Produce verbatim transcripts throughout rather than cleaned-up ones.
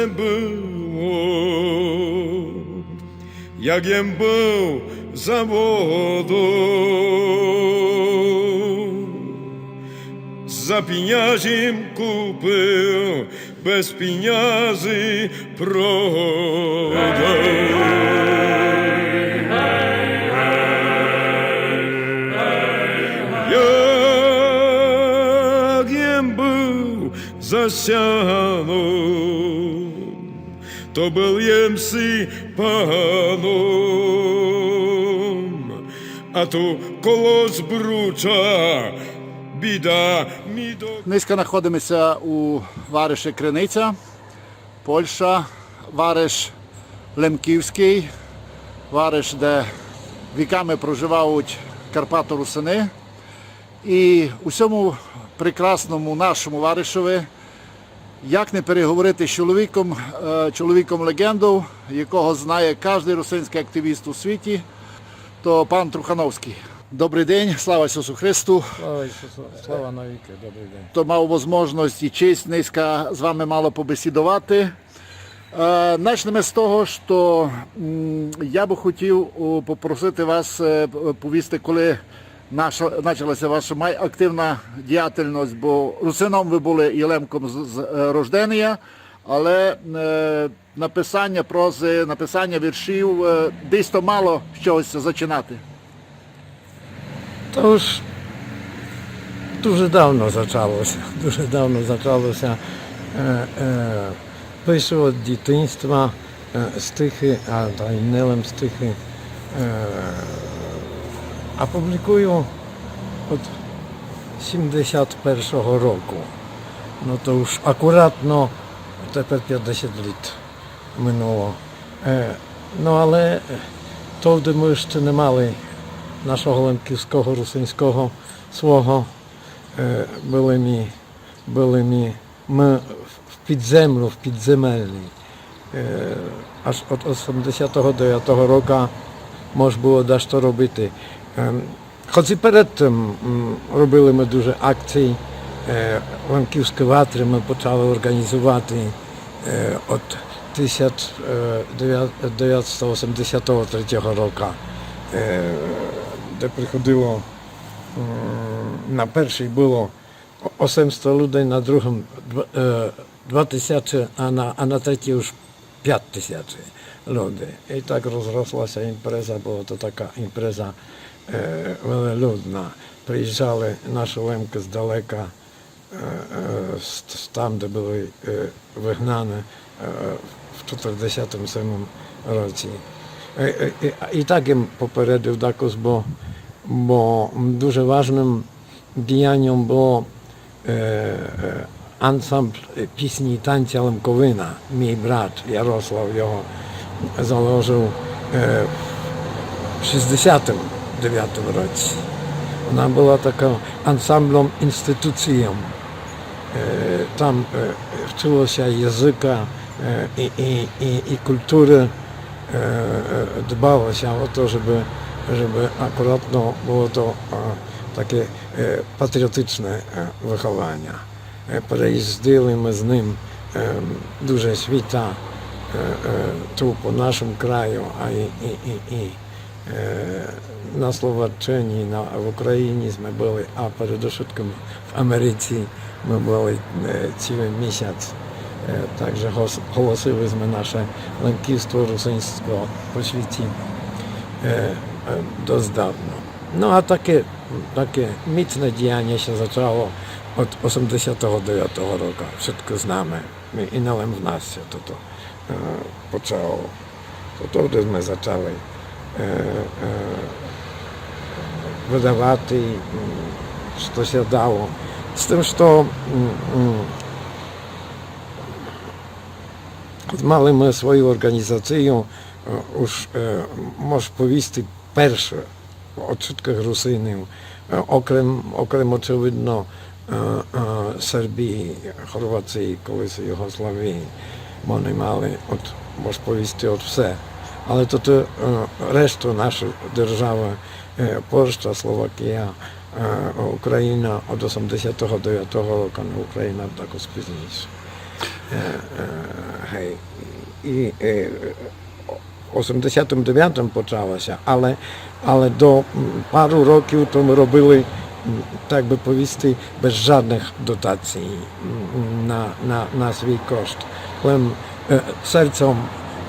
Было, як єм быв за воду, за піняз єм купив, без пінязи продав. Як єм быв за сяном, то быв єм си паном, а ту коло Збруча біда ми до... Нынька находиме ся у вариші Криниця, Польща, вариш лемківскый, вариш, де віками проживають карпаторусины. І у сьому прекрасному нашому варишови як не переговорити з чоловіком, е, чоловіком-леґендов, якого знає каждый русинськый активіст у світі, то пан Трухановскый. Добрый день, слава Ісусу Христу! Слава Ісусу, слава навікы, добрый день. То мав возможность і честь нынька з вами мало побесідовати. Е, начнеме з того, што, м, я бы хотів, о, попросити вас, е, п-, повісти, коли наша, начала ся ваша май активна діятельность, бо русином вы были і лемком з, з, е, рожденя, але, е, написаня прозы, написаня віршів, е, десь то мало з чогось зачинати. То уж дуже давно зачало ся, дуже давно зачало ся. Е, е, пишу од дітинства, е, стихы, а та й не лем стихы. Е, а публікую од сімдесят першого року. Но то уж акуратно тепер пятдесят літ минуло. Е, но але товды мы іщы не мали нашого лемківского, русинського свого. Е, были ми, были ми, мы в, в підземлю, в підземелі. Е, аж од осемдесятого девятого рока мож было дашто робити. Ем, Хоц і перед тым, м, робили мы дуже акцій, е, лемківскы ватры мы почали орґанізувати, е, од тисяч, е, девятсто осемдесятого третього рока, е, де приходило, м, на першый было о-, осемсто людей, на другым дв-, е, два тисячы, а на, а на третій уж пять тисяч люди. І так розросла ся імпреза, была то така імпреза, е, велелюдна. Приїжджали нашы лемкы здалека, е, е, з, з там, де были, е, выгнаны, е, в чотирдесятым семым році. Е, е, і, і так єм попередив дакус, бо, бо дуже важным діяньом было, е, е, ансамбль, е, пісні і танця Лемковина. Мій брат Ярослав його заложив, е, в шістдесятым девятым році. Она была така ансамблем-інстітуцієм. Е, там, е, вчыло ся языка, е, і, і, і, і культуры, е, е, дбало ся о то, жебы, жебы акуратно было то, е, таке, е, патріотичне, е, выхованя. Е, переїздили мы з ним, е, дуже світа, е, е, ту по нашым краю, а і, і, і, і Е, на Словаччыні, на, в Україні мы были, а передушыткым в Америці мы были, е, цілый місяць. Е, так же гос-, голосили мы наше лемківство русинського по світі, е, е, досить давно. Но а таке, таке міцне діяня ся зачало од осемдесятого девятого рока. Вшытко знаме. І, і не лем в нас ся тото, е, почало. То, то вды мы зачали, е, е, выдавати, м, што ся дало. З тым, што, м, м, мали мы свою орґанізацію, е, уж, е, мож повісти, перше од вшыткых русинів, е, окрем, окрем, очевидно, е, е, Сербії, Хорвації, колиси Югославії, вони мали, от, мож повісти, от все. Але то, то, е, решту нашої державы, е, Польща, Словакія, е, Україна од осемдесятого девятого року, но Україна також пізніше. Е, е, Гей, і, е, у осемдесятым девятым почало ся, але, але до, м, пару років то мы робили, м, так бы повісти, без жадных дотацій, м, на, на, на свій кошт. Лем, е, серцем,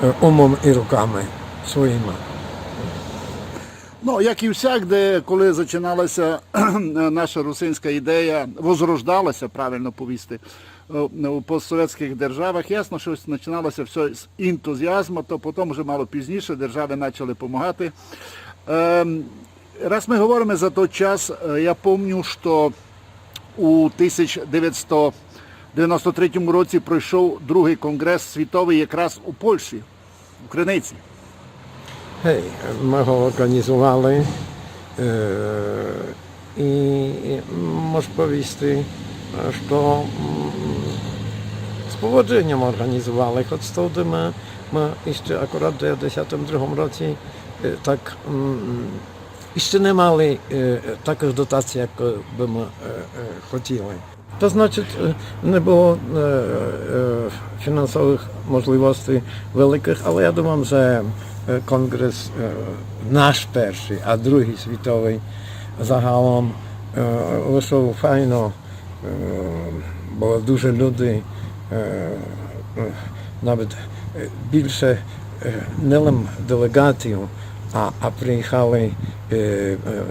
е, умом і руками своїма. Ну, як і всякде, коли зачиналася наша русинська ідея, возрождалася, правильно повісти, е, у постсовєтськых державах, ясно, што начиналося всьо з ентузіазма, то потім уже мало пізніше державы начали помагати. Ем, раз мы говориме за тот час, е, я помню, што у тисяч девятсто девяносто третьому році пройшов другый конґрес світовый якраз у Польщі, у Криниці. Гей, мы го орґанізували, е, і, і мож повісти, што, м, з поводженьом орґанізували, хоц тогды мы, мы іщы акурат в девятдесятым другым році, е, так, м, іщы не мали, е, такых дотацій, як бы мы, е, е, хотіли. То значыт, е, не было, е, е, фінансовых можливостей великых, але я думам, же, е, конґрес, е, наш першый, а другый світовый загалом, е, вышов файно, е, было дуже люди, е, е, навет, е, більше, е, не лем делеґатів, а, а приїхали, е, е,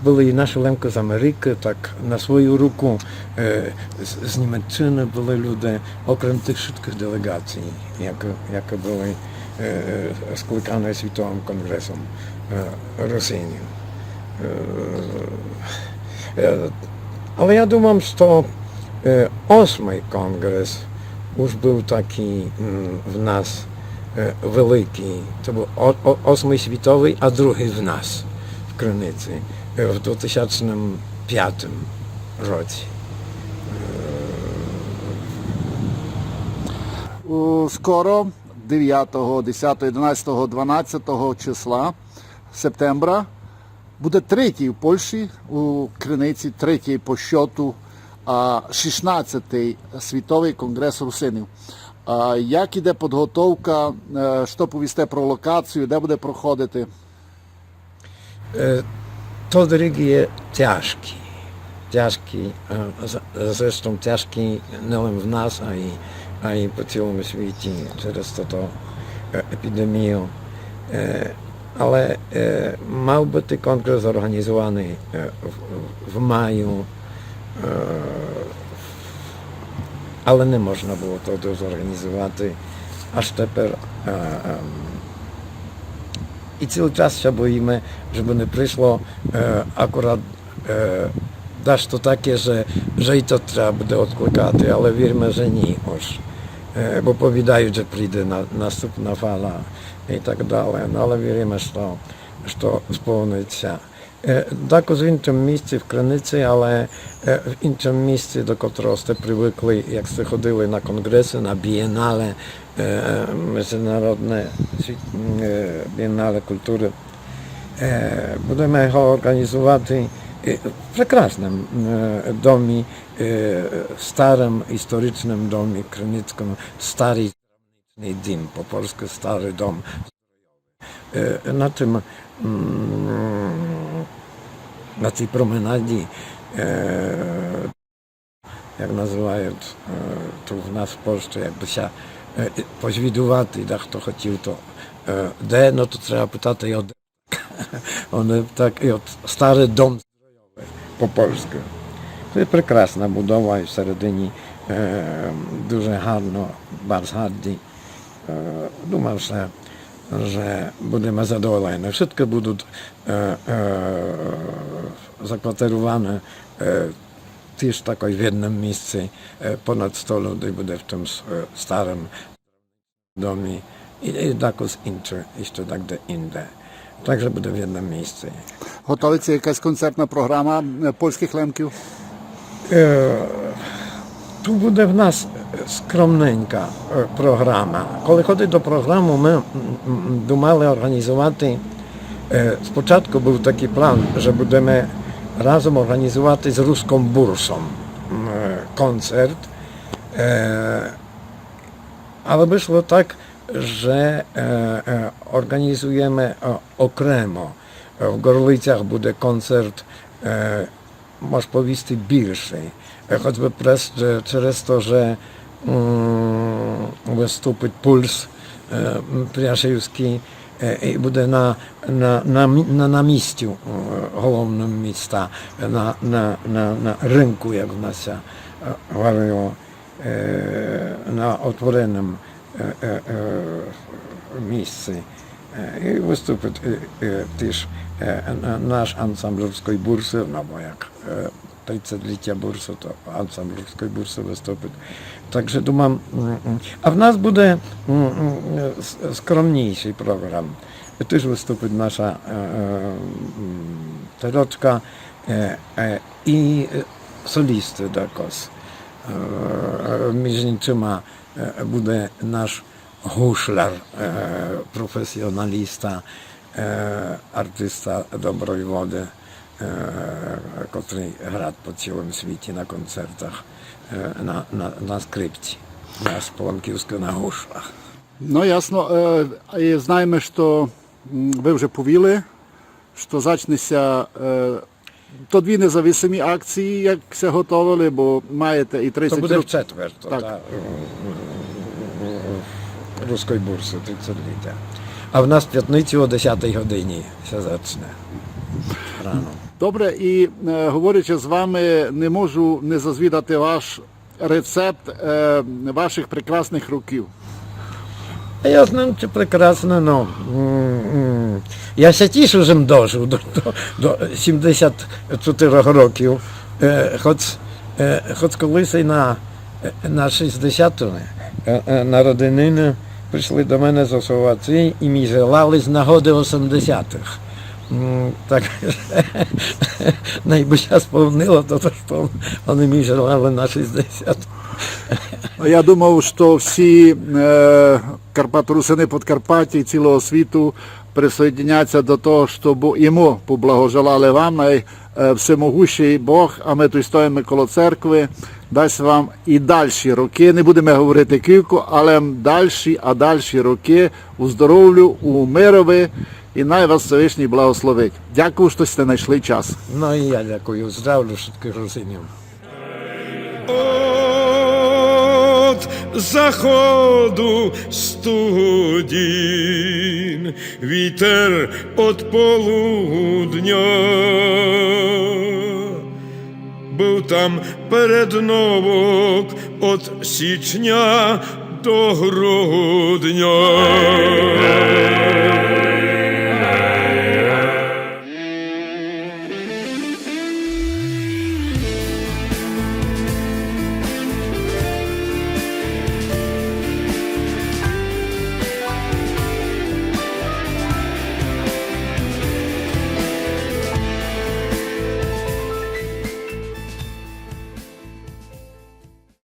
были і нашы Лемкы з Америкы, так на свою руку, е, з, з Німеччыны были люди, окрем тых вшыткых делеґацій, якы, якы были, е, скликаны Світовым конґресом, е, Русинів. Е, е, але я думам, што, е, осмый конґрес уж был такій, м, в нас, е, великій. То быв о-, о-, осмый світовый, а другый в нас, в Криниці, е, в двотисячным пятым році. Е, у, скоро, девятого, десятого, єдинадцятого, дванадцятого числа септембра, буде третій у Польщі, у Криниці, третій по счёту, а, шістнадцятый світовый конґрес русинів. А як іде підготовка, е, што повісте про локацію, де буде проходити? Е, тот рік є тяжкій. Тяжкій, е, з-, зрештом тяжкій не лем в нас, а й, а й по цілому світі через тоту, е, епідемію. Е, але, е, мав быти конґрес зорґанізуваный, е, в, в маю, е, але не можна было то зорґанізувати аж тепер. Е, ем, і цілый час ся боїме, жебы не пришло, е, акурат, е, дашто таке, же, же і то треба буде одкликати, але віриме, же ні, уж. Е, бо повідають, же прийде на-, наступна фала і так дале. Но, але віриме, што, што сполнить ся. Е, дакус в іншым місци, в Криниці, але, е, в іншым місци, до котрого сте привыкли, як сте ходили на конґресы, на бієнале, е, международне світ-, е, бієнале културы. Е, будеме го орґанізувати, е, в прекрасным, е, домі, е, старым історичным домі криницькым, старый дім, по польскы старый дом. Е, на тым, м, на тій променаді, е, як называють, е, ту в нас в Польщы, якбы ся, е, позвідувати, дахто хотів то, е, де, но то треба питати і о де. Они так, і от старый дом по польскы. То є прекрасна будова і всередині, е, дуже гарно, барз гарді. Е, думам, же, же будеме задоволены. Вшыткы будуть, е, е, закватеруваны, е, тіж такой в єдным місци, е, понад сто людей буде в тым с-, е, старым домі. І, і такус інчы, іщы так де інде. Так же буде в єдным місци. Готовить ся якась концертна програма, е, польскых Лемків? Е, ту буде в нас скромненька, е, програма. Коли ходить до програмы, мы, м, м, думали орґанізувати, е, спочатку быв такій план, же будеме разом орґанізувати з Руском Бурсом, м, е, концерт. Е, Але вышло так, же, е, е, орґанізуєме, е, окремо. Е, в Горлицях буде концерт, е, мож повісти, більшый. Е, хоцбы през, е, через то, же, м, выступит Пульс, е, м, пряшівскій, е, і буде на, на, на мі-, на, на місцю, е, головным міста, на, на, на, на рынку, як в нас ся, е, говорило, е, на отвореным, е, е, е, місци. Е, і выступит, е, е, тіж, е, на-, наш ансамбль Руской бурсы, ну, бо як, е, тридцетлітя бурсы, то ансамбль Руской бурсы выступит. Так же думам, м, м, а в нас буде, м, м, с-, скромнійшый програм. Тіж выступит наша, е, е, м, тельочка, е, е, і, е, солісты дакус. Е, між іншыма, е, буде наш гушляр, е, професіоналіста, е, артіста доброй воды, е, котрый грат по цілым світі на концертах, е, на, на, на скрипці, на Спаланківскы на гушлях. Но, ясно. Е, і знаєме, што, м, вы вже повіли, што зачне ся, е, то дві независимі акції, як ся готовили, бо маєте і тридцять років. То буде в четвер, то так, та, Руской бурсы, тридцетлітя. А в нас в пятницю о десятій годині ся зачне. Рано. Добре, і, е, говорячи з вами, не можу не зазвідати ваш рецепт, е, ваших прекрасных років. А я знам, ци прекрасне, но, м, м, я ся тішу, же м дожыв до, до, до сімдесят чотырьох років. Е, хоц, е, хоц колиси на, е, на шістдесяту, е, е, народинины пришли до мене зо Словациі і мі желали з нагоды осемдесятых. М, так же, най бы ся сповнило то, то, што они мі желали на шістдесят. Я думав, што всі, е, карпаторусины Подкарпатя і цілого світу присоєдняться до того, што і мы поблагожелали вам, най, е, всемогущый Бог, а мы туй стоїме коло церкви, дасть вам і дальші рокы. Не будеме говорити кілько, але дальші, а дальші рокы у здоровлю, у мирови, і най вас Всевышній благословить. Дякую, што сьте найшли час. Но і я дякую. Здравлю вшыткых русинів. Од заходу студін, вітер од полудня. Быв там передновок од січня до грудня.